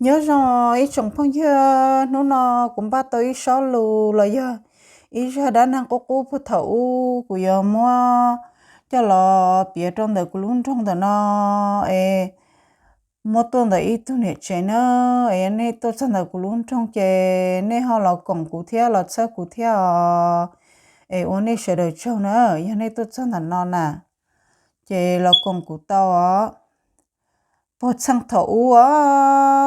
Nyob zoo ib tsoom phooj ywg, hnub no kuv npaj tau ib sob lus los yog ib zaj dab neeg qub qub puag thaum ub, kuv yuav muab coj los piav rau ntawm kuv lub nroog ntawm no es muab tuaj ntawm ib tug niam tsev na. Es yog nej tuaj txog ntawm kuv lub nroog ces nej ho los koom kuv thiab los txhawb kuv thiab os. Es ua nej sawv daws tsaug na, yog nej tuaj txog ntawm no na, ces los koom kuv tau os. Puag txheej thaum ub os,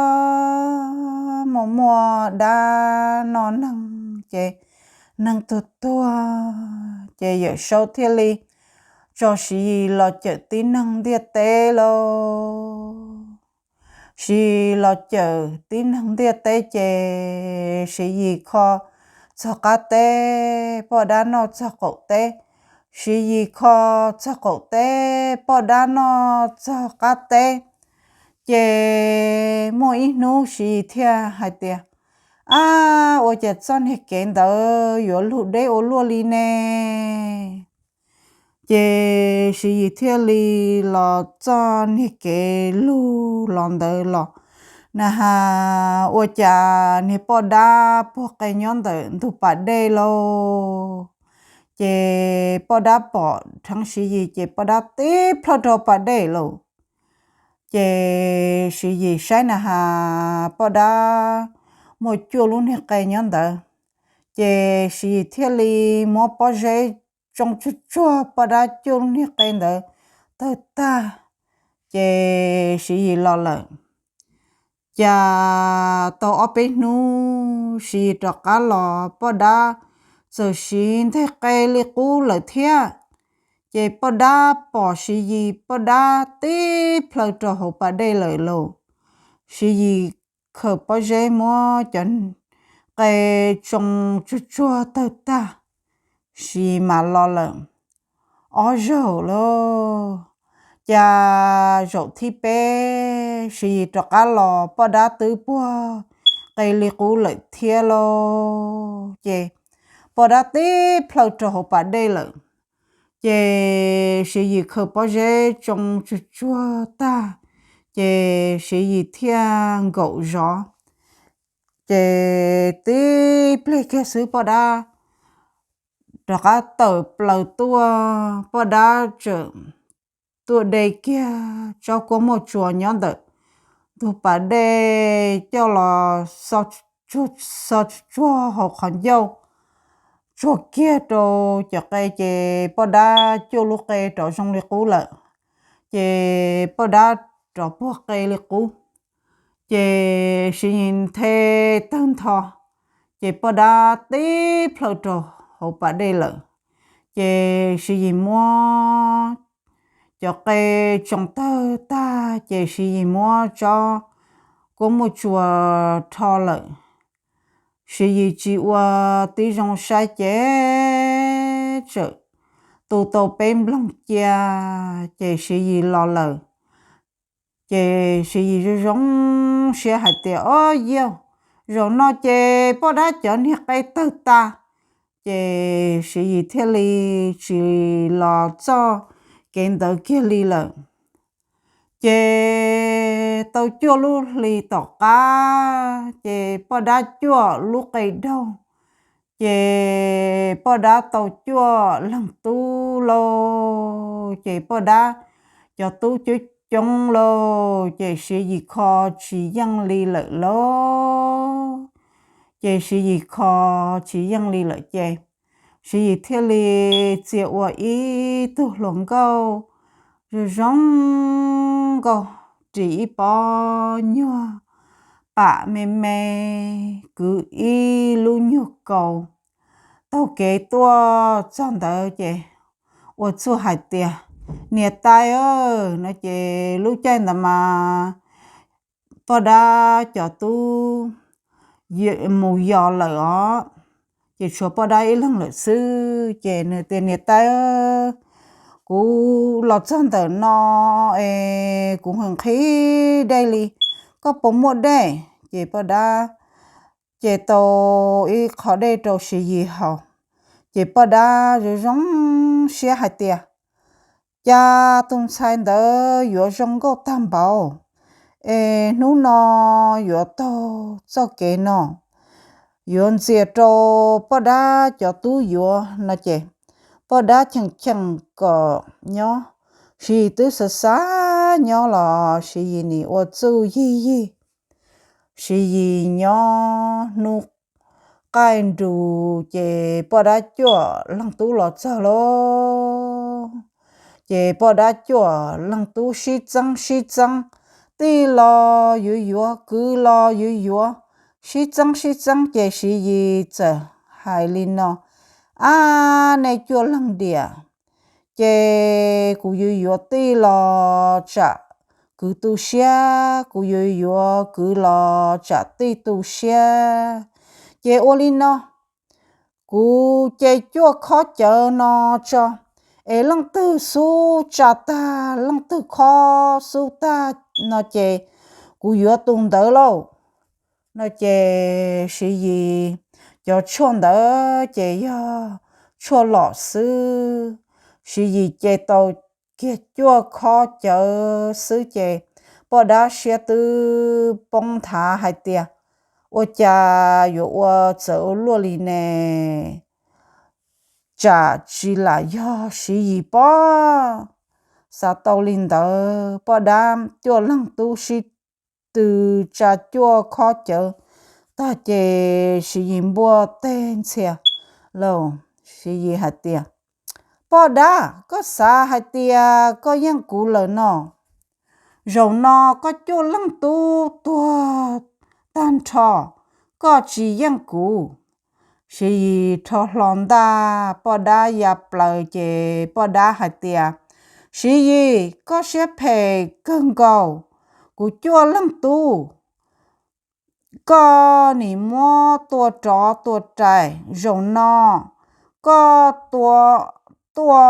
muaj muaj dab noj neeg ces neeg tuag tuag, ces Yawm Saub thiaj li tso Siv Yis los cawm tib neeg ntiaj teb lauj. Siv Yis los cawm tib neeg ntiaj teb ces Siv Yis kho txog qab teb, poj dab noj txog qaum teb. Siv Yis kho txog qaum teb, poj dab noj txog qab teb. Ces muaj ib hnub Siv Yis thiaj hais tias, ab, ua cas txoj niag kev ntawd yuav lug deb ua luaj li ne? Ces Siv Yis thiaj li los txoj niag kev lug los ntawd los na has, ua cas niag poj dab puag qe nyob ntawm ntug pas dej lauj. Ces poj dab pom dheev Siv Yis ces poj dab tib plhaw rau pas dej lauj. Ces Siv Yis saib na has poj dab muaj cuaj lub niag qe nyob ntawd. Ces Siv Yis thiaj li muab pob zeb tsoo tsuag tsuag poj dab cuaj lub niag qe ntawd tawg tag, ces Siv Yis los lawm. Cas tau ob peb hnub Siv Yis rov qab los, poj dab txawm siv nteg qe li qub lawm thiab. Ces poj dab pom Siv Yis, poj dab tib plhaw rau hauv pas dej lawm lauj. Siv Yis khaws pob zeb muab cov qe tsoo tsuag tsuag tawg tag, Siv Yis mam los lawm. Ob zaug lauj, cas zaum thib peb Siv Yis rov qab los, poj dab twb puag qe li qub lawm thiab lauj. Ces poj dab tib plhaw rau hauv pas dej lawm. Ces Siv Yis khaws pob zeb tsoo tsuag tsuag tag, ces Siv Yis thiaj nkaum zov. Ces tib pliag kiag xwb poj dab rov qab tawm plaws tuaj, poj dab tseem tuaj de kiag tsob kuab muaj tsuas nyob ntawm ntug pas dej coj los xo tsuag hauv qhov ncauj, tsuag kiag rau cov qe ces poj dab cuaj lub qe rov zoo li qub lawm. Ces poj dab rov puag qe li qub. Ces Siv Yis nthe tawg ntho, ces poj dab tib plhaw rau hauv pas dej lawm. Ces Siv Yis muab cov qe tsoo tawg tag, ces Siv Yis muab tsob kuab muaj tsuas rho lawm. Siv Yis tsis ua tib zoo saib ces tseem tu tau peb nploog cia, ces Siv Yis los lawm. Ces Siv Yis zoo zoo siab hais tias, ob yog, zaum no ces poj dab cov niag qe tawg tag. Ces Siv Yis thiaj li tsis los txoj kev ntawd kiag li lawm. Ces tau cuaj lub hlis tom qab, ces poj dab cuaj lub qe daug, ces poj dab tau cuaj leeg tub lauj, ces poj dab cov tub coob coob lauj, ces Siv Yis kho tsis yeej li lawm lauj. Ces Siv Yis kho tsis yeej li lawm ces Siv Yis thiaj li txia ua ib tug hluas nkauj zoo zoo nkauj, ris ib pob nyuag pam me me, kwv ib lub nyuag kaus, taug kev tuaj txog ntawd ces ua txuj hais tias, niam tais aw, no ces lub caij ntawd mas poj dab cov tub mus yos lawm os, ces tshuav poj dab ib leeg lawm xwb. Ces nws tias, niam tais, kuv los txog ntawm no es kuv nqhis nqhis dej li, koj puas muaj dej? Ces poj dab ces tau ib qho dej rau Siv Yis haus. Ces poj dab zoo zoo siab hais tias, cas tus ntxhais ntawd yuav zoo nkauj tag npaum, es hnub no yuav taug txoj kev no yuav ntxias rau poj dab cov tub yuav no ces poj dab cheem cheem kom nyob. Siv Yis twb xav xav nyob los Siv Yis nim ua txuj yig yig. Siv Yis nyob hnub qaij nrus ces poj dab cuaj leej tub los txog lauj. Ces poj dab cuaj leej tub sib txeeb sib txeeb, tij los yuav yuav, kwv los yuav yuav, sib txeeb sib txeeb ces Siv Yis txawm hais li no: Ab, nej cuaj leeg diam, ces kuv yuav yuav tij los tsam kwv tu siab, kuv yuav yuav kwv los tsam tij tu siab. Ces ua li no, kuv ce cuaj khob cawv no tso, es leej twg xub tsa tag, leej twg khob xub tag no ces kuv yuav tus ntawd lauj. No ces Siv Yis cov tshuaj ntawd ces yog tshuaj lom xwb. Siv Yis ce tau kiag cuaj khob cawv xwb ces poj dab siab twb poob nthav hais tias, ua cas yuav ua txawv ua luaj li ne? Tsam tsis lam yog Siv Yis pob. Xav tau li ntawd, poj dab cuaj leeg tub sib tw tsa cuaj khob cawv tag ces Siv Yis npuaj teg ntxhias lauj. Siv Yis hais tias, Poj dab, koj xav hais tias koj yeej kuv lawm no? Zaum no koj cuaj leej tub tuag tag nrho, koj tsis yeej kuv. Siv Yis rho hlo ntaj, poj dab ya plaws ces poj dab hais tias, Siv Yis, koj siab phem kawg nkaus, kuv cuaj leej tub koj nim muab tua rov tua rais, zaum no koj tua, tua,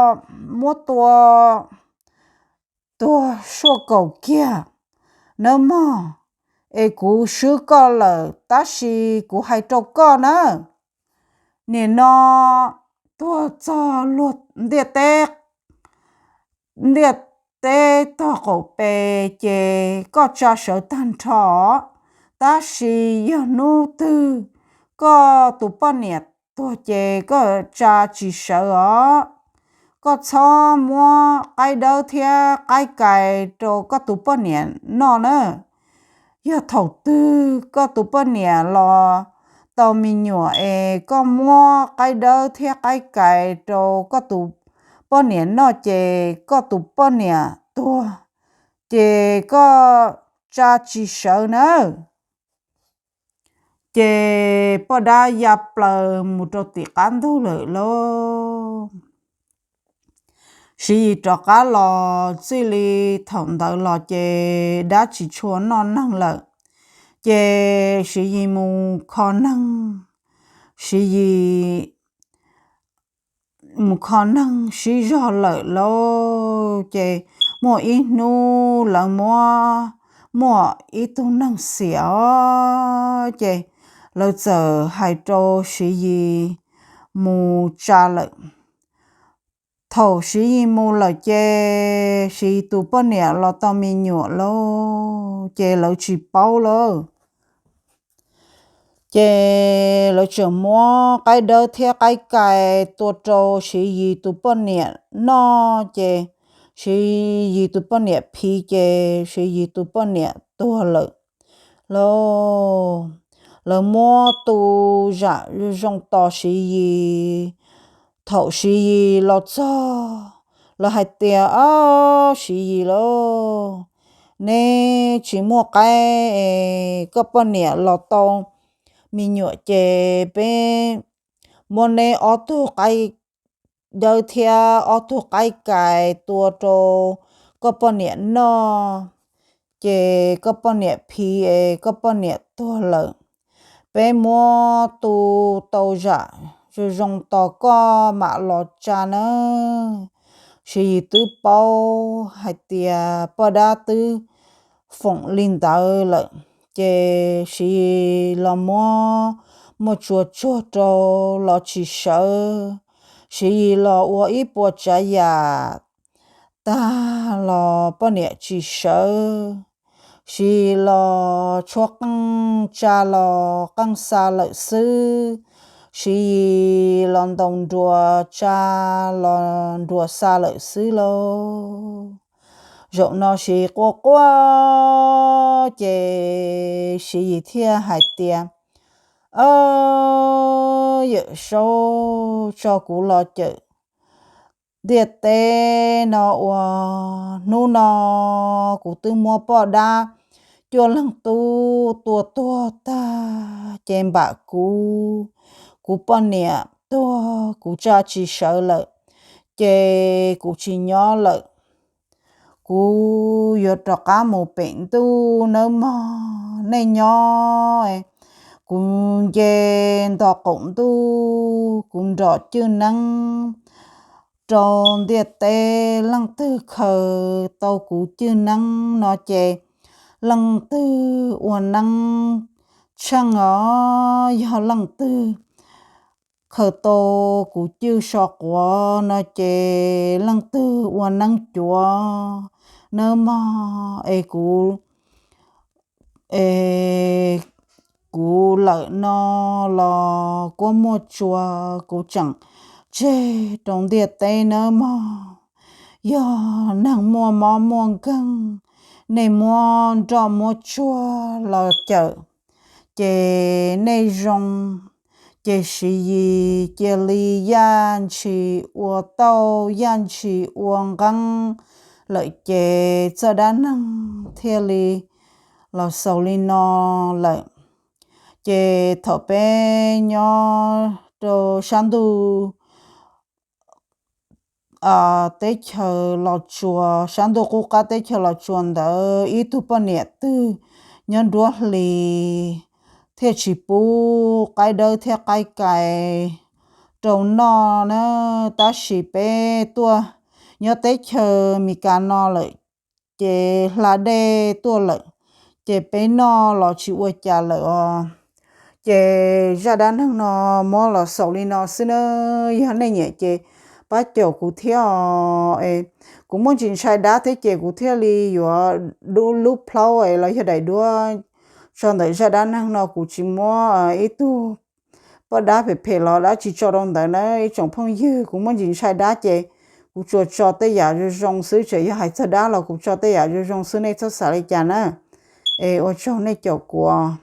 muab tua tuag suaj kaum kiag nawb mog. Es kuv swb koj lawm, tab sis kuv hais rau koj na, nim no tuag txog luag ntiaj teb, ntiaj teb tog qaum pes ces koj tsa sawv tag nrho, tab sis yog hnub twg koj tus poj niam tuag ces koj tsa tsis sawv os. Koj txhob muab qaib dawb thiab qaib kais rau koj tus poj niam noj na. Yog thaum twg koj tus poj niam los tau me nyuam es koj muab qaib dawb thiab qaib kais rau koj tus poj niam noj ces koj tus poj niam tuag, ces koj tsa tsis sawv nawb. Ces poj dab ya plaws mus rau tim qab ntug lawm lauj. Siv Yis rov qab los txij li thaum ntawd los ces dab tsis tshua noj neeg lawm. Ces Siv Yis mus kho neeg, Siv Yis mus kho neeg sib zog lawm lauj. Ces muaj ib hnub lawv muab, muaj ib tug neeg xiam os, ces lawv txawm hais rau Siv Yis mus tsa lawm. Thaum Siv Yis mus lawm ces Siv Yis tus poj niam los tau me nyuam lauj, ces lawv tsis paub lawm. Ces lawv tseem muab qaib dawb thiab qaib kais tua rau Siv Yis tus poj niam noj, ces Siv Yis tus poj niam phiv, ces Siv Yis tus poj niam tuag lawm lauj. Lawv muab tu zam zoo tos Siv Yis. Thaum Siv Yis los txog, lawv hais tias, Ob, Siv Yis lauj, neb tsis muaj qaib es koj poj niam los tau me nyuam ces peb muab neb ob tug qaib dawb thiab ob tug qaib kais tua rau koj poj niam noj, ces koj poj niam phiv es koj poj niam tuag lawm. Peb muab tu tau zam zoo zoo tos koj mam los tsa nawb. Siv Yis twb paub hais tias poj dab twb foom li ntawd lawm, ces Siv Yis los muab muaj tsuag tsuag rau los tsis sawv. Siv Yis los ua ib puas tsav yam tag los poj niam tsis sawv. Siv Yis los tshuab qeej tsa los qeej xa lawm xwb, Siv Yis los ntaus nruas tsa los nruas xa lawm xwb lauj. Zaum no Siv Yis quaj quaj ces Siv Yis thiaj hais tias, Ab, Yawm Saub, tso kuv los cawm ntiaj teb no ua, hnub no kuv twb muab poj dab cuaj leeg tub tua tuag tag ces npam kuv, kuv poj niam tuag kuv tsa tsis sawv lawm, ces kuv tsis nyob lawm. Kuv yuav rov qab mus pem ntuj nawb mog, nej nyob. Kuv nce nto qaum ntuj kuv nrog cwj neeb rau ntiaj teb, leej twg khaws tau kuv cwj neeb no ces leej twg ua neeb tsheej os, yog leej twg khaws tau kuv cwj so quav no ces leej twg ua neeb cuav nawb mog. Es kuv es kuv lawm no los kuab muaj tsuag kuv tseem tseg rau ntiaj teb nawb mog. Yog neeg muaj mob muaj nkeeg, nej muab nroj muab tsuag los cawm ces nej zoo, ces Siv Yis cia li yaj ntshis ua tauj yaj ntshis ua nqeeb lawm ces txoj dab neeg thiaj li los xaus li no lawm. Ces thaum peb nyob rau sab ntuj teb chaws Los Tsuas, sab ntuj qub qab teb chaws Los Tsuas ntawd, ib tug poj niam twg nyob nruab hlis thiaj tsis pub qaib dawb thiab qaib kais rau noj na. Tab sis peb tuaj nyob teb chaws Meskas no lawm ces hla dej tuaj lawm, ces peb noj los tsis ua cas lawm os. Ces zaj dab neeg no muab los xaus li no xwb na. Yog nej nyiam ces pab caum kuv thiab os. Kuv muaj ntsis ntshai dab thiab ces kuv thiaj li yuav dub lub plaub los yog daim duab tso ntawm zaj dab neeg no, kuv tsis muab ib tug poj dab phem phem los dab tsi tso rau ntawd na ib tsoom phooj ywg. Kuv muaj ntsis ntshai dab ces kuv tsuas tso tej yam zoo zoo xwb, tseem yog hais txog dab los kuv tso tej yam zoo zoo xwb, nej txhob xav li cas na. Es ua tsaug nej caum kuv.